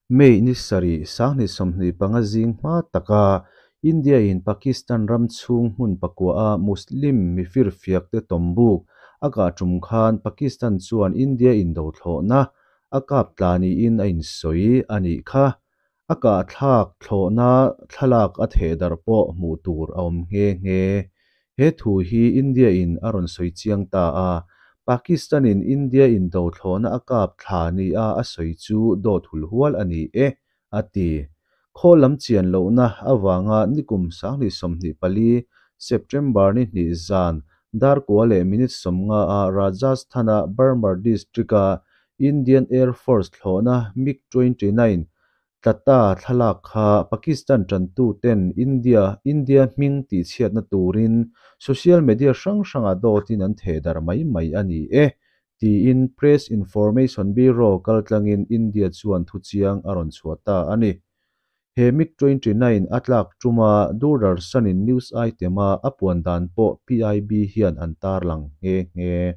May ni sarih, 2025 zing hma taka India in Pakistan ram chhung hmun pakua a Muslim mifirfiak te tawmbuk a kah tum khan Pakistan chuan India indo thlawhna a kap tla niin a insawi a nih kha. A kah thlak thlawhna thlalak a thehdarh pawh hmuh tur a awm nghe nghe. He thu hi India in a rawn sawi chiang ta a, Pakistan in India indo thlawhna a kap thla nia a sawi chu dawt hulhual a ni e, a ti. Khawl lam chian lohna avanga nikum 2024 September ni hnih zan dar kua leh minute 50 a Rajasthan-a Barmer district-a Indian Air Force thlawhna MiG 29 tla ta thlalak kha Pakistan tantuten India India hming tihchhiatna turin social media hrang hrangah dawtin an thehdarh mai mai a ni e, tiin Press Information Bureau kaltlangin India chuan thuchiang a rawn chhuah ta a ni. He MiG 29 a tlak tuma Doordarshan-in news item-a a puan dan pawh PIB hian an tarlang nghe nghe.